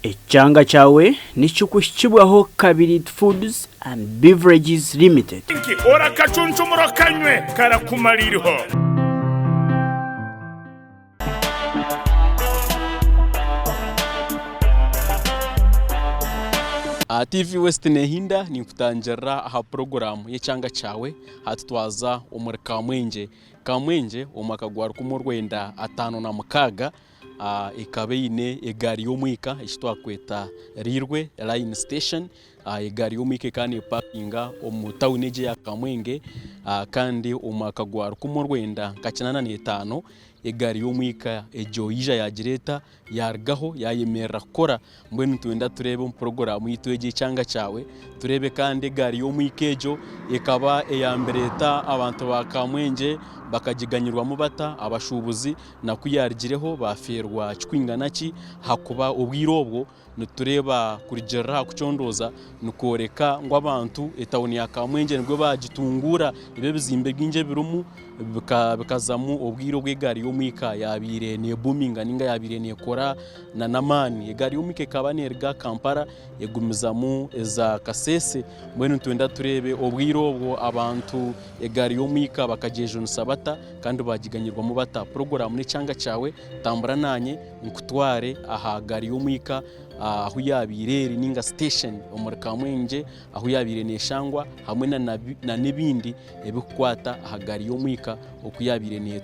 Ekyanga kyawe nikikuhikibwaho Kabiriiti Foods and Beverages Limited. Orakacunchumura okanywe, karakumara eiriho. Aha TV West Nehinda ninkutangirira aha puroguraamu y'ekyanga kyawe hati twaza omuri Kamwengye. Kamwengye omu mwaka gwa 1956 Ekaba eine egaari y'omwika eki twakweta Railway Line Station. Egaari y'omwika ekaba nepakinga omu tawuni egi eya Kamwenge kandi omu mwaka gwa 1985 egaari y'omwika egyo yaija yagireeta yarugaho yayemerera kukora. Mbwenu nitwenda tureebe omu puroguraamu yaitu egi Ekyanga Kyawe, tureebe kandi egaari y'omwika egyo ekaba eyambire eta abantu ba Kamwengye bakagiganyirwamu bata, abashuubuzi na ku yaarugireho baafeerwa kikwingana ki ahakuba obwire obwo nitureeba kurugiirira aha kucondooza nikworeka ngu abantu etawuni ya Kamwengye nibwo baagitunguura ebi ebizimbe bingi ebirimu bikazamu obwire obu egaari y'omwika yaabaire neebuminga nainga yaabaire neekora n'amaani. Egaari y'omwika ekaba neeruga Kampala egumizamu eza Kasese. Mbwenu nitwenda tureebe obwire obwo abantu egaari y'omwika bakagyejunisa bata kandi baagiganyirwamu bata. Puroguraamu n'ekyanga kyawe, tambura naanye nkutware aha gaari y'omwika ahu yaabaire eri nainga siteesheni omuri Kamwengye ahu yaabaire neeshangwa hamwe na n'ebindi ebirikukwata aha gaari y'omwika oku yaabaire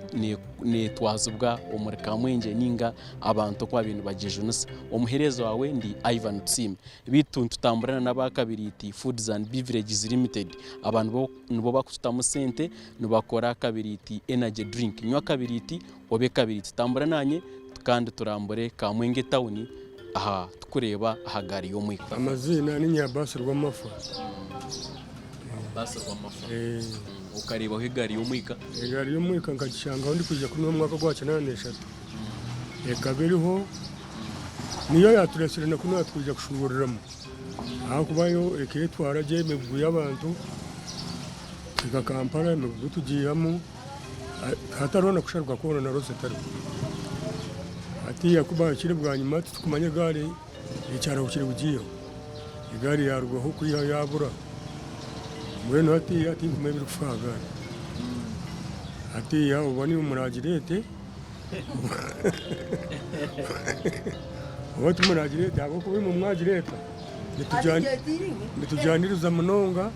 neetwazibwa omuri Kamwengye nainga abantu oku baabaire nibagyejunisa. Omuheereza waawe ndi Ivan Tusiime. Beitu nitutambura na n'aba Kabiriiti Foods and Beverages Limited. Aba nibo barikututamu sente nibakora Kabiriiti Energy Drink. Nywa Kabiriiti obe Kabiriiti. Tambura naanye kandi turambure Kamwenge tawuni aha tukureeba aha gaari y'omwika. Amaziina ni Nyabasi Rwamafa. Basi Rwamafa. Okareebaho egaari y'omwika? Egaari y'omwika nkagishangaho ndikwija kunu omu mwaka gwa 83. Ekaba eriho niyo yaatureetsire na kunu twija kushuuburiramu ahakuba yo ekeetwara gye emigugu y'abantu kuhika Kampala emigugu tugiihamu hatariho na kusharuka kwona na rosi etariho. Hatiiya ku baahikire bwanyima titukumanya egaari ekyarahukire kugiihaho, egaari yaarugaho kwihaho yaabura mbwenu hatiiya tinkumanya ebirikufa aha gaari. Hatiiya oba niimwe muraagireete. Oba timuragireeta ahabw'okuba imwe mwagireeta nitugyaniriza munonga,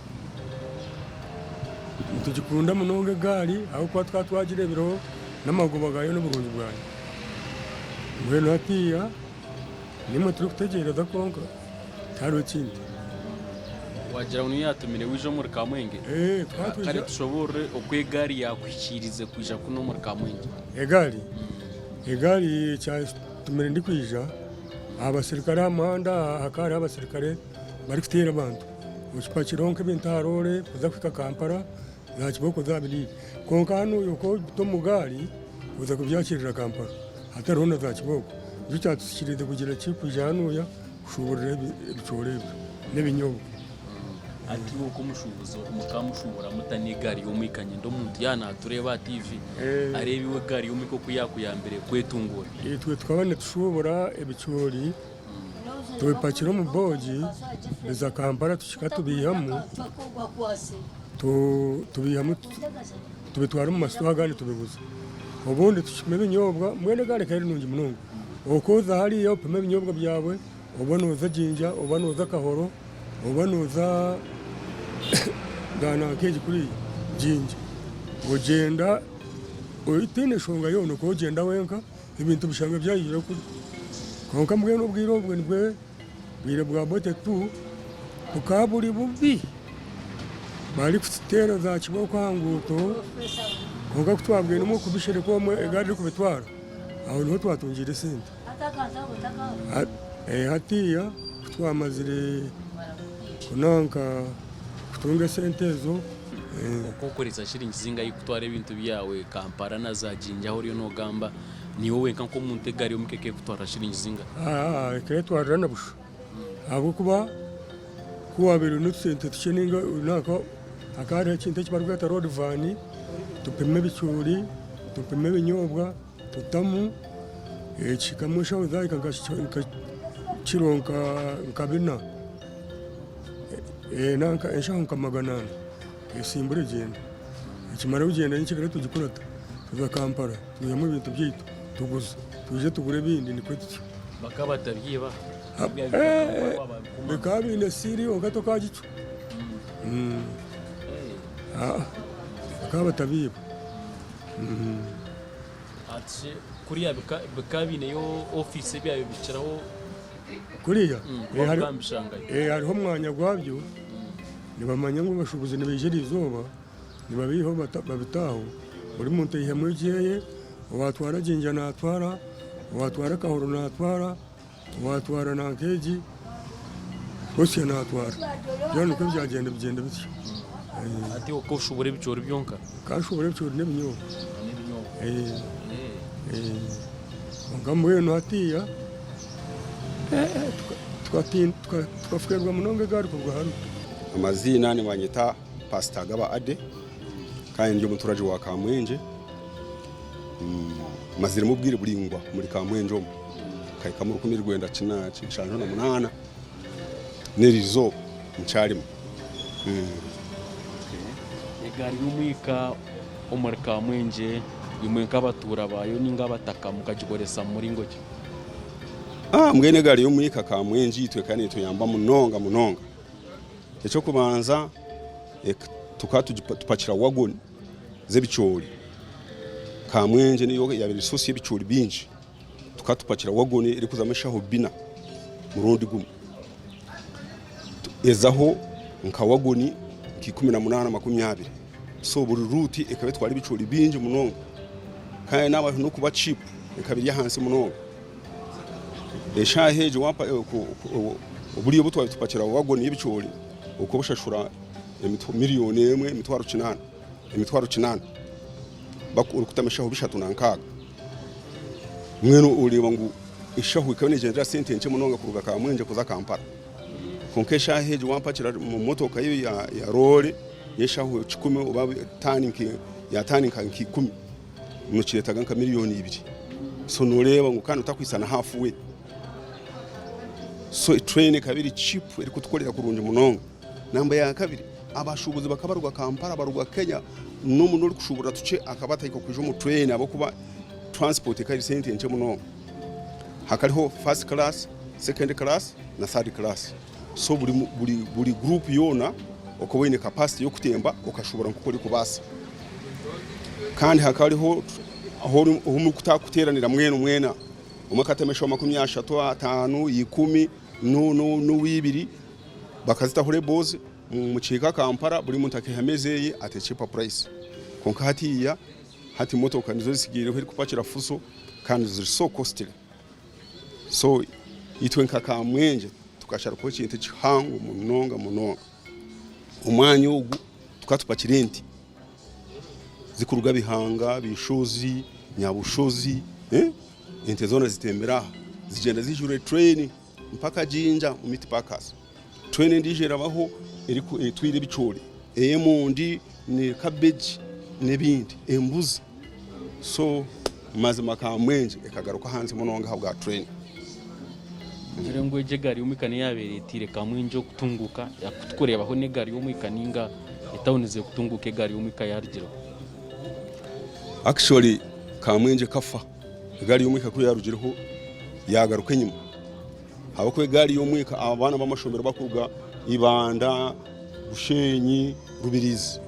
nitugikunda munonga egaari ahabw'okuba tukaba twagireebireho n'amagoba gaayo n'oburungi bwayo. Mbwenu hatiiya nimwe turikutegyereza kwonka tihariho ekindi. Wagira ngu niyo yaatumire waija omuri Kamwenge? Kare tushoboorore oku egaari yaakuhikiirize kwija kunu omuri Kamwengye. Egaari? Egaari ekyatumire ndikwija, abaserukare aha muhanda hakaba hariho abaserukare barikuteera abantu. Okipakireho nk'ebintu aha roore kuza kuhika Kampala, za kibooko zaabiriire. Kwonka hanu ku orikuta omu gaari oza kubyakirira Kampala hatariho na za kibooko. Nikyo kyatusikiriize kugira ki kwija hanuya. kushuburira ebicoori ebyo n'ebinyobwa. Hati iwe nk'omushuubuzi mukaba mushuubura muta n'egaari y'omwika? Nyenda omuntu yaaba naatureeba aha tiivi areebe iwe egaari y'omwika oku yaakuyambire kwetunguura. Itwe tukaba nitushuubura ebicoori tubipakira omu boogi biza Kampala tuhika tubiihamu tubiihamu tubitwara omu masitooha agandi tubiguza. Obundi tukipima ebinyobwa mbwenu egaari ekaba eri nungi munonga. Oku oza hariya opima ebinyobwa byawe, oba nooza Jinja, oba nooza Kahoro, oba nooza Ganankeegi kuriya Jinja, ogyenda otaine nshonga yoona okaba ogyenda wenka ebintu obishanga byayijire kuri. Kwonka mbwenu obwire obwo nibwo bwire bwa Bote tu bukaba buri bubi, barikututeera za kibooko aha nguuto, kwonka ku twabwine okubishereka omwe egaari erikubitwara. Aho niho twatungiire esente. Hatiiya ku twamazire kunanka kutunga esente ezo. Okokoresa shiringi zingahi kutwara ebintu byawe Kampala na za Jinja ahu oriyo nogamba niiwe wenka nk'omuntu egaari y'omuka ekekutwarira shiringi zingahi? Eketwarira na busha ahabw'okuba ku wabaire oine otusente tukye ninga nanka hakaba hariho ekintu eki barikweta road van tupima ebicoori, tupima ebinyobwa. Tutamu ekihikamu enshaho zahika nka kiro nka bina nanka enshaho nka 400 esimbura egyenda. Ekimara kugyenda nyekyekare tugikurata tuza Kampala twihamu ebintu byaitu tuguza twija tugura ebindi nikwo tutyo. Bakaba batabyiba? Bikaba biine siiri kwonka tokagicwa. Bakaba batabiiba. Kuriya bikaba biineyo ofiisi ebi byabibikiraho? Kuriya hariho omwanya gwabyo nibamanya ngu abashuubuzi nibaija eriizooba nibabiihaho babita aho buri muntu aihemu ekyeye, owaatwara jinja naatwara, owaatwara kahoro naatwara, owaatwara nanka egi bosya naatwara byona nikwo byagyenda bigyenda bityo. Hati iwe okashuubura ebicoori byonka? Nkashuubura ebicoori n'ebinyobwa. Kwonka mbwenu hatiiya tukafeerwa munonga egaari kuruga hanu. Amaziina nibanyeta Pastor Agaba Ade kandi ndi omuturage wa Kamwengye. Maziremu obwire buraingwa omuri Kamwengye omu nkahikamu 1978 n'erizooba nkyarimu. Egaari y'omwika omuri Kamwengye imwe nk'abatuura baayo ninga abataka mukagikoresa mu muringo ki? Mbwenu egaari y'omwika Kamwengye itwe ekaba netuyamba munonga munonga. Eky'okubanza tukaba tupakira wagoni z'ebicoori. Kamwengye niyo yaabaire eri source y'ebicoori bingi. Tukaba tupakira wagoni erikuzamu enshaho bina murundi gumwe. Ezaho nka wagoni nka 18, 20. So buri ruuti ekaba etwara ebicoori bingi munonga kandi naaba n'okuba cheap ekaba eri ahansi munonga. Eshaaha egyo oburiyo obu twaba tupakira wagoni y'ebicoori okaba oshashura miriyoni emwe 800, 800 orikutamu enshaho bishatu na nkaaga. Mbwenu oreeba ngu enshaho ekaba negyendera sente nkye munonga kuruga Kamwengye kuza Kampala. Kwonka eshaaha egyo wampakira omu motoka ye ya roore y'enshaho kikumi oba taani ya taani nka ikumi nokireetaga nka miriyoni ibiri. So noreeba ngu kandi otakwitsa na haafu we. So train ekaba eri cheap erikutukorera kurungi munonga. Namba ya kabiri abashuubuzi bakaba baruga Kampala baruga Kenya n'omuntu orikushuubura tukye akaba atahika kwija omu train ahabw'okuba transport ekaba eri sente nkye munonga. Hakariho first class, second class na third class. So buri buri buri group yoona okaba oine capacity y'okutemba okashubura nk'oku orikubaasa. Kandi hakaba hariho ahu ahu murikuteeranira mwena mwena. Omwe akatema eshaho 30, ataano, ikumi, n'owaibiri bakazitaho labels mukihika Kampala buri muntu akaihamu ezeye at a cheaper price. Kwonka hatiiya Hati motoka nizo zitsigaireho erikupakira fuso kandi ziri so costly. So itwe nka Kamwengye tukasharukwaho ekintu kihango munonga munonga. Omwanya ogu tukaba tupakira ente zikuruga Bihanga, Bishozi, Nyabushozi, ente zoona zitembera aha zigyenda zijwire train mpaka Jinja omu meat packers. Train endiijo erabaho etwire ebicoori, ey'emondi, cabbage n'ebindi, embuzi. So mazima Kamwengye ekagaruka ahansi munonga ahabwa train. Ngire ngu egi egaari y'omwika niyo yaabaire ereeteire Kamwengye okutunguuka, tikureebaho n'egaari y'omwika nainga etawuni ziri kutunguuka egaari y'omwika yaarugireho. Actually Kamwengye ekafa egaari y'omwika ku yaarugireho yaagaruka enyima. Ahabw'okuba egaari y'omwika abaana b'amashomero bakuruga Ibanda, Bushenyi, Rubirizi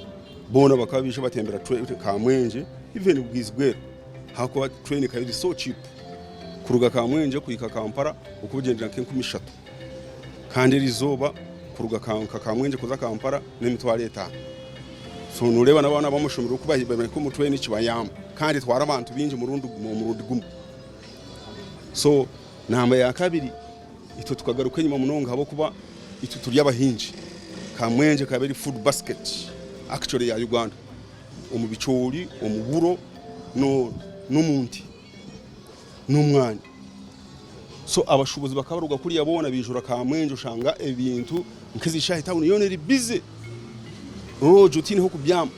boona bakaba baija batembera Kamwengye even Bwizibwera ahabw'okuba train ekaba eri so cheap kuruga Kamwengye kuhika Kampala okaba ogyendera nk'enkumi ishatu kandi erizooba kuruga nka Kamwengye kuza Kampala n'emitwaro etaano. So noreeba n'abaana b'amashomero ku bahika omu train kibayamba kandi etwara abantu baingi omurundi gumwe. So Namba ya kabiri, itwe tukagaruka enyima munonga ahabw'okuba itwe turi abahingi. Kamwengye ekaba eri food basket actually ya Uganda omu bicoori, omu buro n'omu nte n'omwani. So abashuubuzi bakaba baruga kuriya boona baijura Kamwengye oshanga ebintu nk'ezi shaaha etawuni yoona eri busy, lodge otiine h'okubyama,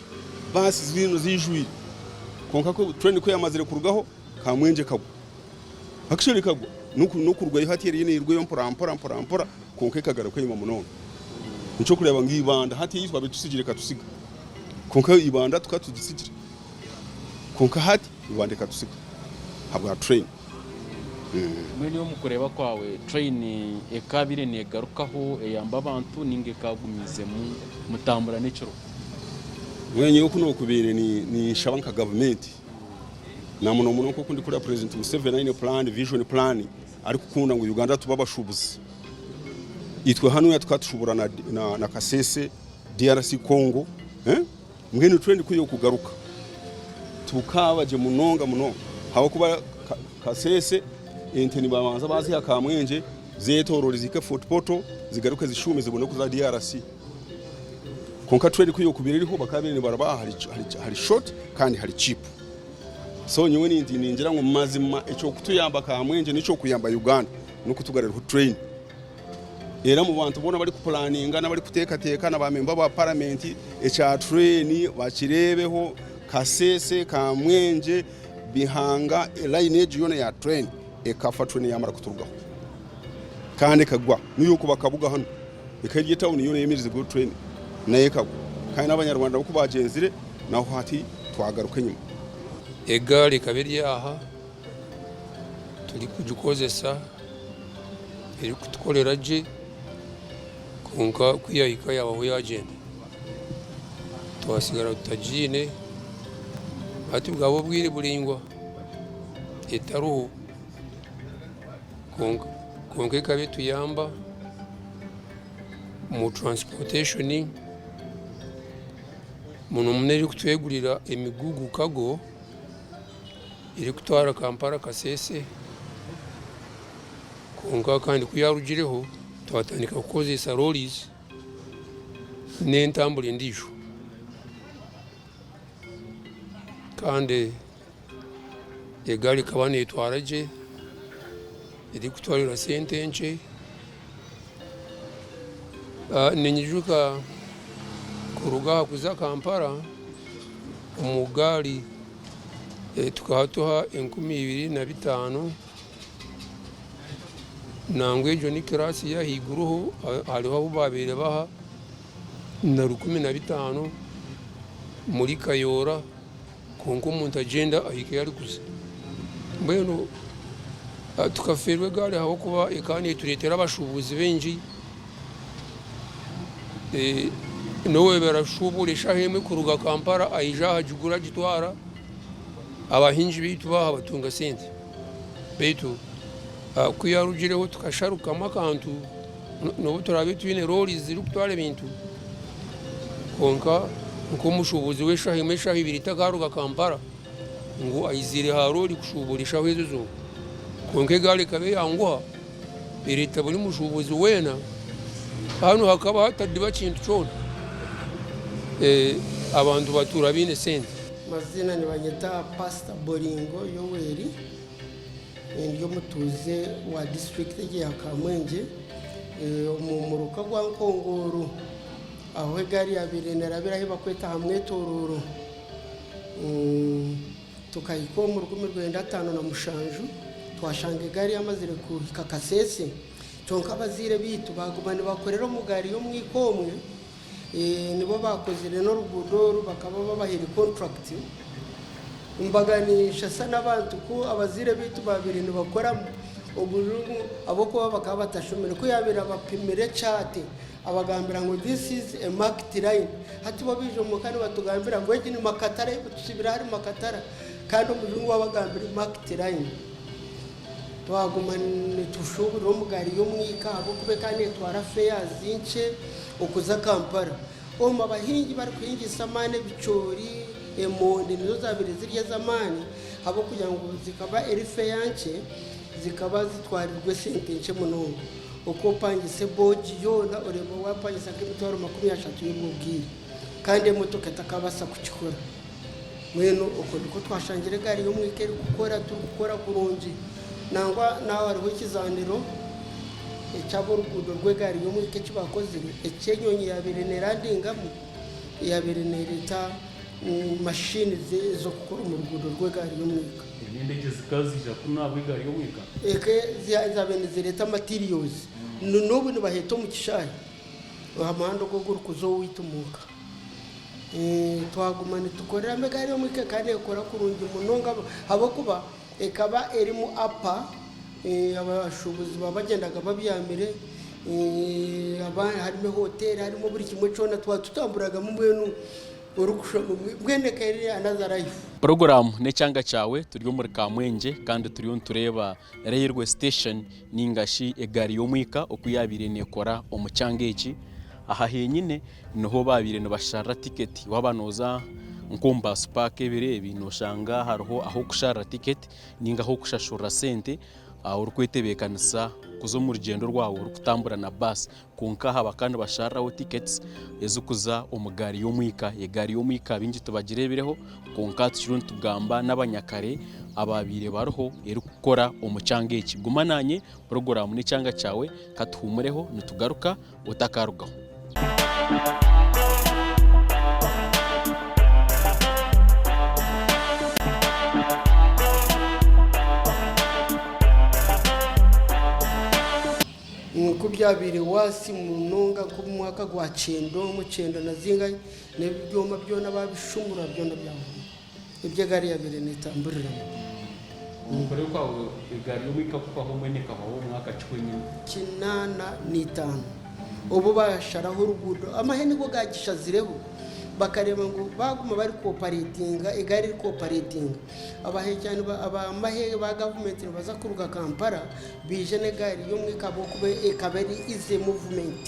baasi ziriyo zijwire. Kwonka train ku yamazire kurugaho, Kamwengye ekagwa. Actually ekagwa. N'okurugayo hati eriyo neerugayo mpora mpora mpora mpora kwonka ekagaruka enyima munonga. Nikyo orikureeba ngu Ibanda hati ei twabaire tutsigire ekatutsiga. Kwonka Ibanda tukaba tugitsigire kwonka hati Ibanda ekatutsiga ahabwa train. Mbwenu iwe omu kureeba kwawe train ekaabaire neegarukaho eyamba abantu nainga ekaagumiizemu mutambura n'ekiro? Mbwenu nyowe oku nookubaire ninshaba nka gavumenti na muno muno nk'oku ndikureeba Purezidenti Museveni aine puraani, vision plan, arikukunda ngu Uganda tube abashuubuzi. Itwe hanuya tukaba tushuubura na Kasese, DRC Congo, mbwenu trend ku erikugaruka tukaaba gye munonga munonga ahabw'okuba Kasese ente nibabanza baziha Kamwengye zetorore zihike Fort Portal zigaruke zishuume zibone kuza DRC. Kwonka trend ku erikuba eriho bakaba nibaraba aha hari short kandi hari cheap. So nyowe ningira ngu mazima eky'okutuyamba Kamwengye n'eky'okuyamba Uganda n'okutugaruriraho train. Era omu bantu boona abarikupulaninga n'abarikuteekateeka na baamemba ba paramenti ekya train bakireebeho Kasese, Kamwengye, Bihanga line egyo yoona eya train ekafa train yaamara kuturugaho kandi ekagwa niyo okuba Kabuga hanu ekaba eri etawuni yoona eyemerezibweho train nayo ekagwa kandi n'abanyarwanda nabo ku baagyenzire naho hati twagaruka enyima. Egaari ekaba eri aha turikugikozesa erikutukorera gye kwonka ku yahika yaabaho yaagyenda twasigara tutagiine hati bwaba obwire buraingwa etariho kwonka ekaba etuyamba omu transportation muno muno erikutwegurira emigugu cargo. Erikutwara Kampala Kasese kwonka kandi ku yarugireho twatandika kukozesa lorries n'entambura endiijo kandi egaari ekaba netwara gye erikutwarira sente nkye. Ninyijuka kuruga aha kuza Kampala omu gaari. Tukaba tuha 2500 nangwa egyo ni kiraasi y'ahaiguruho hariho abu baabaire baha na 1500 omuri Kayora kwonka omuntu agyenda ahika ei arikuza. Mbwenu tukafeerwa egaari ahabw'okuba ekaba neetureetera abashuubuzi baingi. N'obu arashuubura eshaaha emwe kuruga Kampala aija aha agigura agitwara, abahingi baitu baaha batunga sente. Beitu ku yaarugireho tukasharukamu akantu n'obu turaabe twine roori zirikutwara ebintu kwonka nk'omushuubuzi w'eshaaha emwe eshaaha ibiri takaruga Kampala ngu aiziire aha roori kushuubura eshaaha ezo zonka. Kwonka egaari ekaba eyanguha. Ereeta buri mushuubuzi weena. Hanu hakaba hatariba kintu kyona. Abantu batuura baine sente. Amaziina nibanyeta Pastor Boringo Yoweri, ndi omutuuze wa disiturikiti egi eya Kamwengye omu muruka gwa Nkongooro ahu egaari yaabaire neerabira ahu barikweta aha mwetoorooro. Tukahika omu 1957 twashanga egaari yamazire kuhika Kasese, kyonka abazaire baitu baaguma nibakorera omu gaari y'omwika omwe, nibo baakozire n'oruguudo oru bakaba babahaire kontrakiti. Mbaganisha n'abantu ku abazaire baitu baabaire nibakoramu ogujungu ahabw'okuba bakaba batashomire. Ku yaabaire abapimira ekyate Abagambira ngu this is a marked line. Hati bo baija omuka nibatugambira ngu egi ni makatara tusibire ahari makatara kandi omujungu abagambire marked line. Twaguma nitushuburira omu gaari y'omwika ahabw'okuba ekaba netwara fares nkye okuza Kampala. Omu abahingi barikuhingisa amaani ebicoori, emondi nizo zabaire ziri ez'amaani ahabw'okugira ngu zikaba eri fare nkye zikaba zitwarirwa esente nkye munonga. Oku opangisa ebogi yoona oreeba waapangisa nk'emitwaro 30 y'obwo bwire kandi emotoka etakabaasa kukikora. Mbwenu okwo nikwo twashangire egaari y'omwika erikukora turikukora kurungi. Nangwa n'aho hariho ekizaaniro eky'ab'oruguudo rw'egaari y'omwika eki baakozire eky'enyonyi yaabaire neerandingamu eyaabaire neereeta mashini ez'okukora omu ruguudo rw'egaari y'omwika. N'endegye zikaba ziija kunu ahabw'egaari y'omwika? Eka ezaabaire nizireeta materials n'obu nibaheeta omu kishaayi aha muhanda ogwo ogurikuza owaitu omuka. Twaguma nitukoreramu egaari y'omwika ekaba neekora kurungi munonga ahabw'okuba ekaba erimu apa, abashuubuzi baaba bagyendaga babyamire, harimu ehoteeri harimu buri kimwe kyona twaba tutamburagamu mbwenu orikushusha ngu mbwenu eka eri another life. Puroguraamu n'ekyanga kyawe turi omuri Kamwengye kandi turiyo nitureeba Railway Station ninga shi egaari y'omwika oku yaabaire neekora omu kyanga eki. Aha henyine niho baabaire nibasharira tiketi waaba nooza nk'omu baasi paaka ebiro ebi nooshanga hariho ah'okusharira tiketi ninga ah'okushashurira sente orikwetebeekanisa kuza omu rugyendo rwawe orikutambura na baasi. Kwonka aha bakaba nibashariraho tickets ezikuza omu gaari y'omwika. Egaari y'omwika baingi tibagireebireho kwonka tukiriyo nitugamba n'abanyakare abaabaire bariho erikukora omu kyanga eki. Guma naanye, puroguraamu n'ekyanga kyawe, katuhuumureho nitugaruka otakarugaho. Ku byabaire waasi munonga nk'omu mwaka gwa kyenda omwo, kyenda na zingahi, n'ebi byoma byona baabishumura byona byahwamu, ebi egaari yaabaire neetamburiramu. Omu kwawe egaari y'omwika kuhwaho mbwenu ekahwaho omu mwaka ki gwenyini? 85. Obu baasharaho oruguudo, amahe nigo gaagishazireho, bakareeba ngu baaguma barikwopareetinga, egaari erikwopareetinga, abahekyani ab'amahe ba gavumenti nibaza kuruga Kampala Baije n'egaari y'omwika ahabw'okuba ekaba eri easy movement.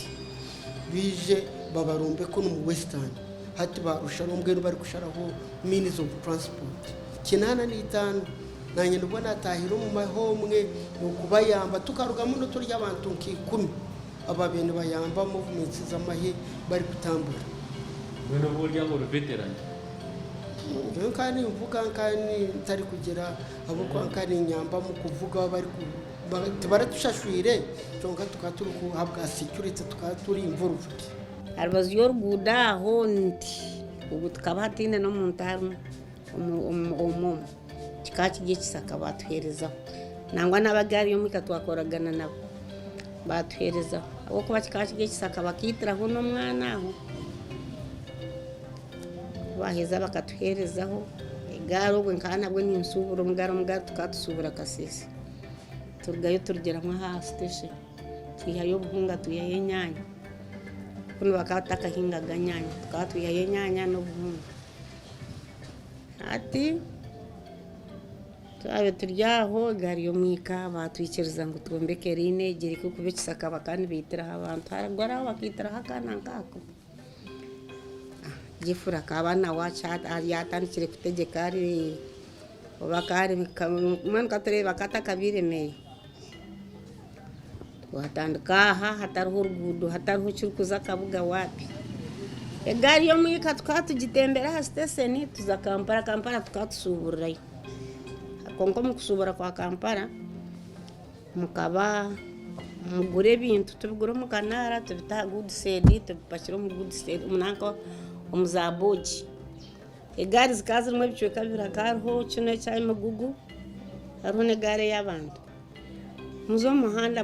Baije babarombe kunu mu Western. Hati barusharaho mbwenu barikusharaho means of transport. 85 nanye nibwo natahire omu mahe omwe okubayamba tukaruga muno turi abantu nka ikumi ababaire nibayamba movements z'amahe barikutambura. Mbwenu obu ori aho ori veteran? Nyowe nkaba ninvuga nkaba ntarikugira Ahabw'okuba nkaba niinyamba omu kuvuga tibaratushashwire kwonka tukaba turi ahabwa security tukaba turi involved. Aha rubaju y'oruguudo aho nti obwo tukaba hataine n'omuntu arimu omu kikaba kiri ekisaka baatuheerezaho nangwa n'ab'egaari y'omwika twakoragana nabo baatuheerezaho ahabw'okuba kikaba kiri ekisaka bakaitiraho n'omwana aho. Ku baaheza bakatuheerezaho egaari obwo nkaba nabwo ninsuubura omugaari, omugaari tukaba tusuubura Kasese. Turugayo turugyeramu aha station twihayo obuhunga twihayo enyaanya. Kunu bakaba batakahingaga nyaanya, tukaba twihayo enyaanya n'obuhunga. Hati twabaire turi aho egaari y'omwika baatwikiriza ngu twombeke line egi ereke kuba ekisaka bakaba nibaitiraho abantu, haruguru aho bakaitiraho akaana nk'ako. Jefura akaba nawe yatandikire kutegyeka ari oba akaba ari mbwenu ka tureebe akaba atakabaire meeya. Twatandika aha hatariho oruguudo hatariho ekirikuza Kabuga waapi. Egaari y'omwika tukaba tugitembera aha siteseni tuza Kampala, Kampala tukaba tushuuburirayo. Kwonka omu kushuubura kwa Kampala, Mukaba mugura ebintu tubigura omu kanaara tubita aha guudusedi tubipakira omu guudusedi nanka omu zaaboogi. Egaari zikaba zirimu ebicweka bibiri hakaba hariho kinu eky'emigugu hariho n'egaari ey'abantu. Muza omu muhanda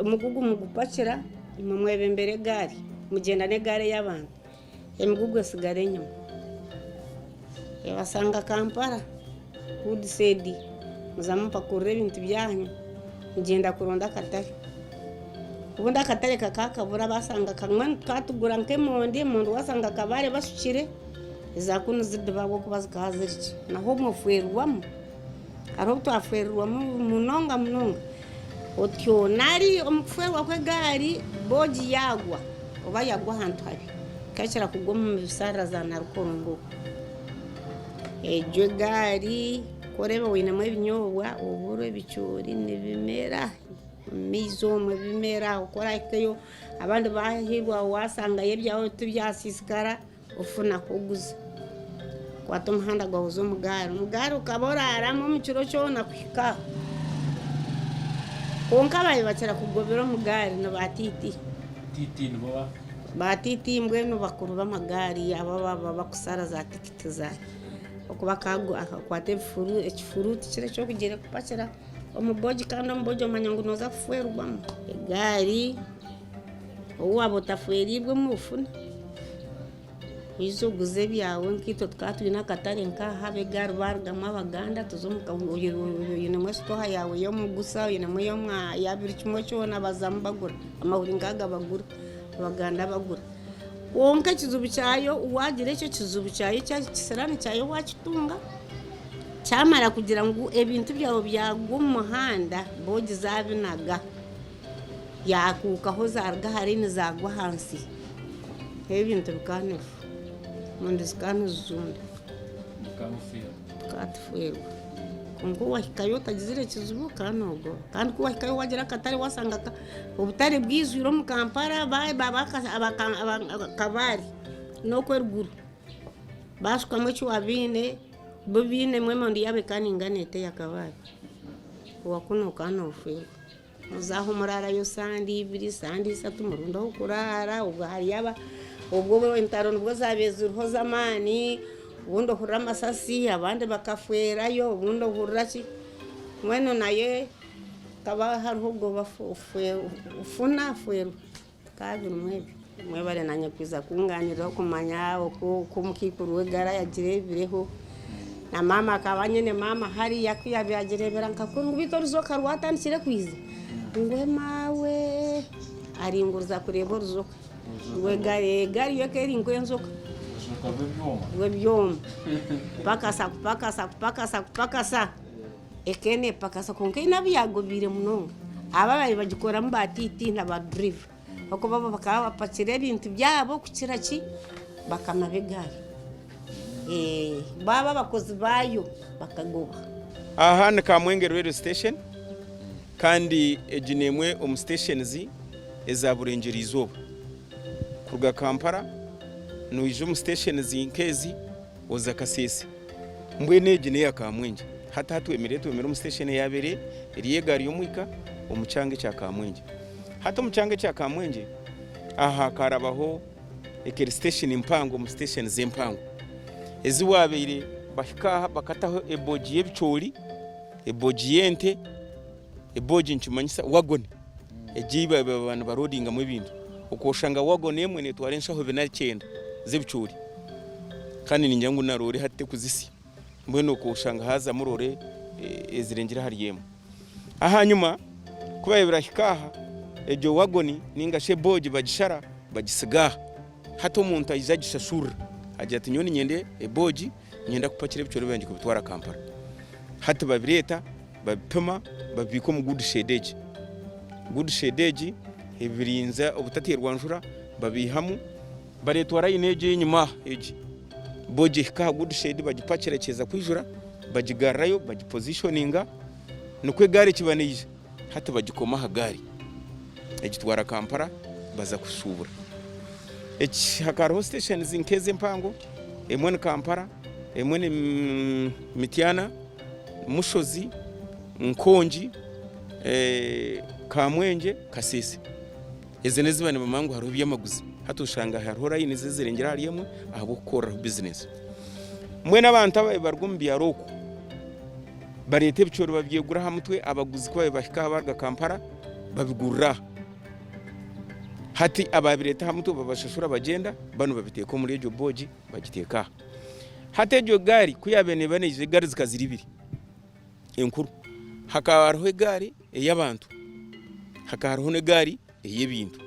omugugu mugupakira imwe mwebembera egaari mugyenda n'egaari ey'abantu emigugu etsigara enyima. Ebasanga Kampala Woodside muza mupakurura ebintu byanyu mugyenda kuronda akatare. Obundi akatare kakakabura basanga kamwe tukatugura nk'emondi, emondi wasanga Kabale bashukire eza kunu zidiba ahabw'okuba zikaba ziri gye. Naho obumwe ofwerwamu, hariho obu twafwerwamu munonga munonga otyo nari omu kufwerwa kw'egaari boogi yaagwa oba yaagwa ahantu habi ekakira kugwa omu bisharara za Narukorongo okwo. Egyo egaari ku oreeba oinemu ebinyobwa oburo ebicoori nibimera omu maizi omwo bimera ku orahikayo abandi baahirwa waashangayo ebyawe tibyasiisikara ofuna ku oguza. Okwata omuhanda gwawe oza omu gaari, omu gaari okaba oraaramu omu kiro kyona kuhika aho. Kwonka abaabaire bakira kugobera omu gaari ni ba tiiti. Tiiti nibo ba? Ba tiiti mbwenu bakuru b'amagaari abo abakushara za tikiti za. Okuba akakwata ebifuru ekifuruuti kiri eky'okugira kupakira omu bogi kandi omu bogi omanya ngu nooza kufeerwamu. Egaari ou waaba otafeereirwemu ofuna. Oije oguze ebyawe nkaitwe tukaba twine akatare nk'aha ab'egaari baarugamu Abaganda tuza omu oinemu esitooha yaawe y'omugusa oinemu eya buri kimwe kyona bazamu bagura amahuri nk'aga bagura Abaganda bagura. Kwonka ekizibu kyayo waagira ekyo ekizibu kyayo ekisiraani kyayo waakitunga kyamara kugira ngu ebintu byawe byagwa omu muhanda boogi zaabinaga. Yaakuukaho zaaruga aha line zaagwa ahansi. Ebintu bikaba nibifa, emondi zikaba nizizunda. Tukaba tufeerwa. Kwonka waahikayo otagizire kizibu okaba noogoba. Kandi ku waahikayo waagira akatare waashanga obutare bwijwire omu Kampala Kabale n'okwo eruguru baashukamu eki waabaine, bo bainemu emondi yaabo ekaba neingana eta eya Kabale. Owakunu okaba noofeerwa. Muze aho muraarayo sande ibiri, sande ishatu muronde ah'okuraara, obwo hariyo aba obwo entaro nibwo zaabaire ziriho z'amaani, obundi ohurira amasasi abandi bakafeerayo, obundi ohurira ki, mbwenu nayo hakaba hariho obwoba funa feerwa bikaba birimu ebyo. Mwebare naanye kwija kungaaniiraho kumanya oku omukaikuru w'egaari yagireebireho. Na maama akaba anyine maama hariya ku yaabaire agireebera nka kuri ngu beitu orujoka rwatandikire kwija ngu maawe aringuriza kureeba orujoka rw'egaari egaari yo ekaba eri nk'enjoka rw'ebyoma kupakasa kupakasa kupakasa kupakasa ekaba neepakasa kwonka eine abu yaagobeire munonga abo abaabaire bagikoramu ba tiiti na ba duriva. Ahakuba bo bakaba bapakire ebintu byabo kukira ki bakama b'egaari. Baaba abakozi baayo bakagoba. Aha ni Kamwenge Railway Station kandi egi n'emwe omu stations eza Burengyerwa Izooba. Kuruga Kampala noija omu stations nk'ezi oza Kasese. Mbwenu egi n'eya Kamwengye. Hati ahu twemereire twemereire omu station eyaabaire eri ey'egaari y'omwika omu kyanga ekya Kamwengye. Hati omu kyanga ekya Kamwengye aha hakarabaho ekeri station mpango omu stations empango ezi waabaire bahika aha bakataho ebogi y'ebicoori, ebogi y'ente, ebogi nikimanyisa wagoni egi ei baba nibaroodingamu ebintu. Okooshanga wagoni emwe neetwara enshaho bina kyenda z'ebicoori kandi ningira ngu na roore hati tekuzisya. Mbwenu okooshanga haazamu roore ezirengire ahari emwe. Ahanyima ku baabaire barahika aha, egyo wagoni nainga shi ebogi bagishara bagisiga aha. Hati omuntu aija agishashurira agira ati nyowe niinyenda ebogi, niinyenda kupakira ebicoori byangye kubitwara Kampala. Hati babireeta babipima babibiika omu good shed egi. Good shed egi ebirinza obutateerwa njura babiihamu bareetwa layini egyo ey'enyima aha egi. Bogi ehika aha good shed bagipakira kyeza kwijura bagigarrayo bagipozishoninga nikwo egaari ekiba neija hati bagikoma aha gaari egitwara Kampala baza kushuubura. Eki hakaba hariho stations nk'ezi empango emwe ni Kampala, emwe ni Mityana, Mushozi, Nkongi, Kamwengye, Kasese. Ezi n'ezi baba nibamanya ngu hariho eby'amaguzi. Hati oshanga hariho layini ezirengire ahari emwe ahabw'okukoreraho bizinesi. Mbwenu abantu ababaire nibaruga omu byaro okwo bareeta ebicoori babyegura aha mutwe, abaguzi ku babaire bahika aha baruga Kampala babigurira aha. Hati ababireeta aha mutwe babashashura bagyenda, banu babiteeka omuri egyo boogi bagiteeka aha. Hati egyo gaari ku yaabaire neeba neija egaari zikaba ziri ibiri enkuru. Hakaba hariho egaari ey'abantu, hakaba hariho n'egaari ey'ebintu.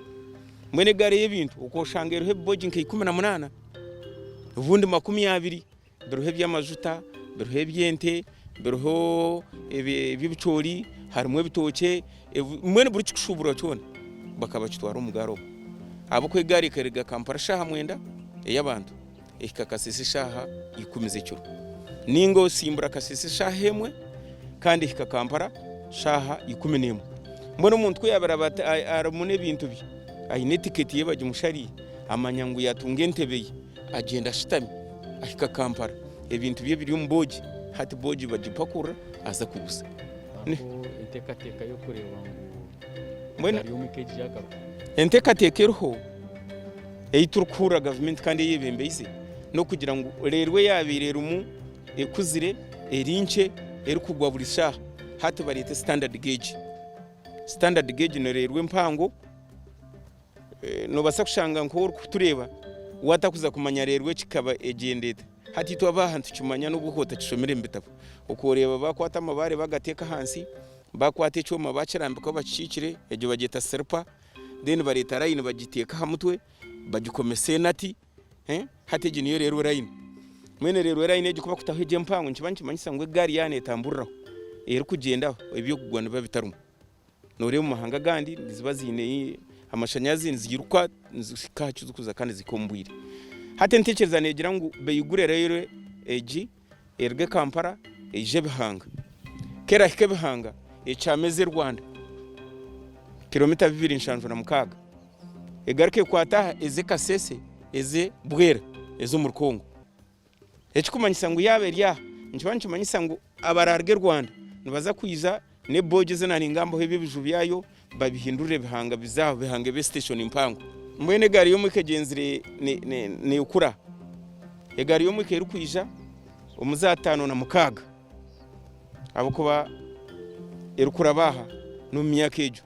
Mbwenu egaari ey'ebintu okooshanga eriho ebibogi nka 18 obundi 20 biriho eby'amajuta, biriho eby'ente, biriho eby'ebicoori, harimu ebitookye, mbwenu buri kikushuuburwa kyona bakaba bakitwara omu gaari omwo. Ahabw'okuba egaari ekaruga Kampala shaaha mwenda ey'abantu ehika Kasese shaaha ikumi z'ekiro. Nainga osimbura Kasese shaaha emwe kandi ehika Kampala shaaha 11. Mbwenu omuntu ku yaabaire aba arimu n'ebintu bye, aine etiketi ye bagimushariire, amanya ngu yaatunga entebe ye, agyenda ashutami ahika Kampala, ebintu bye biri omu boogi, hati boogi bagipakurura aza kuguza. Hariho enteekateeka y'okureeba ngu egaari y'omwika egi yaagaruka? Enteekateeka eriho ei turikuhurira gavumenti kandi eyebembeize n'okugira ngu reero eyaabaire erimu. ekuzire eri nkye erikugwa buri shaaha hati bareete standard gauge. Standard gauge nereerwa empango Noobaasa kushanga nk'orikutureeba waatakuza kumanya reero ekikaba egyenda eta. Hati itwe ab'aha nitukimanya n'obu okuba otakishomire omu bitabo. Okooreeba baakwata amabaare bagateeka ahansi, baakwata ekyoma baakirambikaho bakikiikire, egyo bagyeta siripa, then bareeta layini bagiteeka aha mutwe, bagikomesa enati, hati egi niyo reero layini. Mbwenu reero layini egi ku bakutaho egi empango nikiba nikimanyisa ngu egaari yaaba neetamburiraho, erikugyendaho, eby'okugwa nibiba bitarimu. Nooreeba omu mahanga agandi niziba ziine amashanyarazi niziruka nizihika aha kizikuza kandi zihika omu bwire. Hati enteekyereza neegira ngu baigure railway egi eruge Kampala eije Bihanga. Ku erahika Bihanga ekyame eze Rwanda kilomita 276 egaruke ekwate aha eze Kasese eze Bwera eze omuri Congo. Ekikumanyisa ngu yaaba eri aha nikiba nikimanyisa ngu abararuga Rwanda nibaza kwija n'eboogi ezi naaningambaho ebi ebiju byayo babihindurire ebihanga bize aho bihanga ebe station mpango. Mbwenu egaari y'omwika egyenzire neekura. Egaari y'omwika erikwija omu za 56 ahabw'okuba erikuraba aha n'omu myaka egyo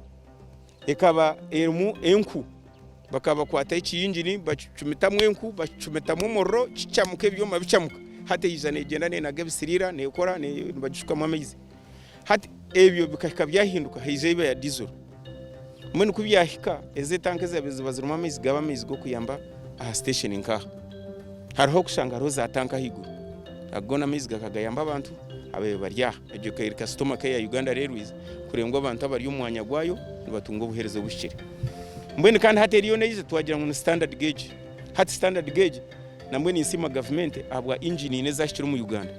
ekaba erimu enku. Bakaba bakwata ekiyingini bakicumitamu enku, bakicumitamu omuriro kicamuka ebyoma bicamuka. Hati eija neegyenda neenaga ebisiriira neekora nibagishukamu amaizi. Hati ebyo bikahika byahinduka haija eba ya dizoro. Mbwenu ku byahika ezi etanka ezaabaire ziba zirimu amaizi gaba amaizi g'okuyamba aha sitesheni nk'aha. Hariho okushanga hariho zaatanka ahaiguru. Ago goona amaizi gakagayamba abantu ababaire bari aha. Egyo ekaba eri kasitoma care ya Uganda Railways kureba ngu abantu abari omu mwanya gwayo nibatunga obuheereza obuhikire. Mbwenu kandi hati eriyo neija twagira ngu ni standard gauge. Hati standard gauge nambwenu ninsiima gavumenti ahabwa engine ina ezahikire omu Uganda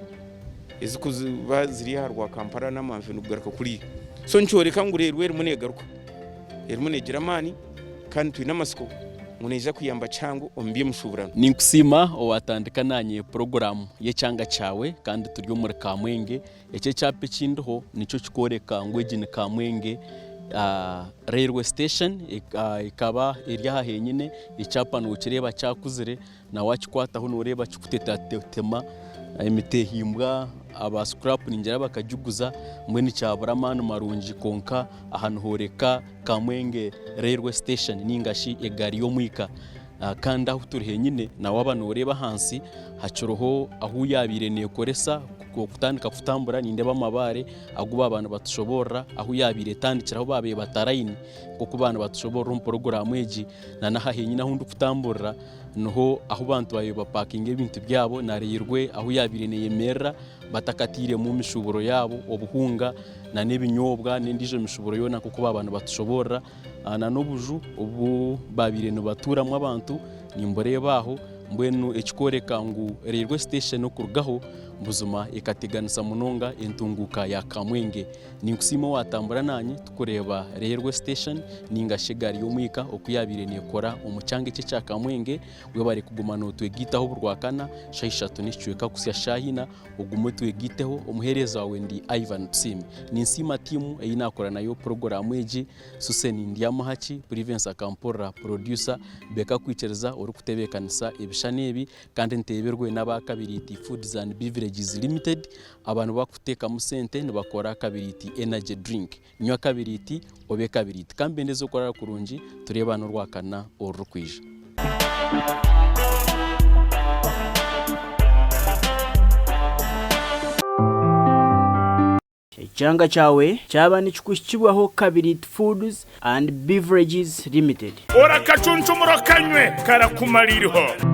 ezikuba ziri aha rwa Kampala n'amanveni kugaruka kuriya. So nikyoreka ngu reero erimu negaruka, erimu negira amaani kandi twine amatsiko ngu neija kuyamba kihango omu by'emishuuburano. Ninkusiima owatandika nanye puroguraamu y'ekyanga kyawe kandi turi omuri Kamwenge. Eki ekyapa ekindiho nikyo kikworeka ngu egi ni Kamwenge Railway Station ekaba eri aha henyine, ekyapa nokireeba kyakuzire na wakikwataho noreeba kikutetatema, emitehimbwa aba scrap ningira bakagiguza mbwenu kyabura amaani marungi kwonka aha nihoreka Kamwenge Railway Station ningashi egaari y'omwika. Kandi ahu turi henyine na waaba nooreeba ahansi hakiriho ahu yaabaire neekoresa kutandika kutambura nindeeba amabaare agu baaba nibatushoboorora ahu yaabaire etandikira ahu baabaire batarayini nk'oku baaba nibatushoboorora omu puroguraamu egi. Nana aha henyine ahu ndikutamburira niho ahu abantu baabaire bapakinga ebintu byabo nareirwe ahu yaabaire neeyemerera batakatairemu mishuuburo yaabo obuhunga n'ebinyobwa n'endiijo mishuuburo yoona nk'oku baaba nibatushoboorora. Na n'obuju obu baabaire nibatuuramu abantu nimbureeba aho, mbwenu ekikworeka ngu railway station okurugaho buzima ekateganisa munonga entunguuka ya Kamwenge. Ninkusiima owaatambura naanye tukureeba railway station ninga shi egaari y'omwika oku yaabaire neekora omu kyanga eki ekya Kamwenge. Webare kuguma nootwegaitaho buri Rwakana shaaha ishatu n'ekicweka kuhitsya shaaha ina. Ogume otwegaiteho, omuheereza waawe ndi Ivan Tusiime. Ninsiima tiimu ei naakora nayo puroguraamu egi, Susen Ndyamuhaki, Privence Akampurira, Producer, Beka Kwikiriza orikutebeekanisa ebishushani ebi, kandi nteebirwe n'aba Kabiriiti Foods and Beverages Limited, aba nibo barikuteekamu sente nibakora Kabiriiti Energy Drink. Nywa Kabiriiti obe Kabiriiti. Ka mbendeze okurara kurungi, tureebane Orwakana orurikwija. Ekyanga kyawe kyaba nikikuhikibwaho Kabiriiti Foods and Beverages Limited. Ora akacuncumuro kanywe karakumara iriho.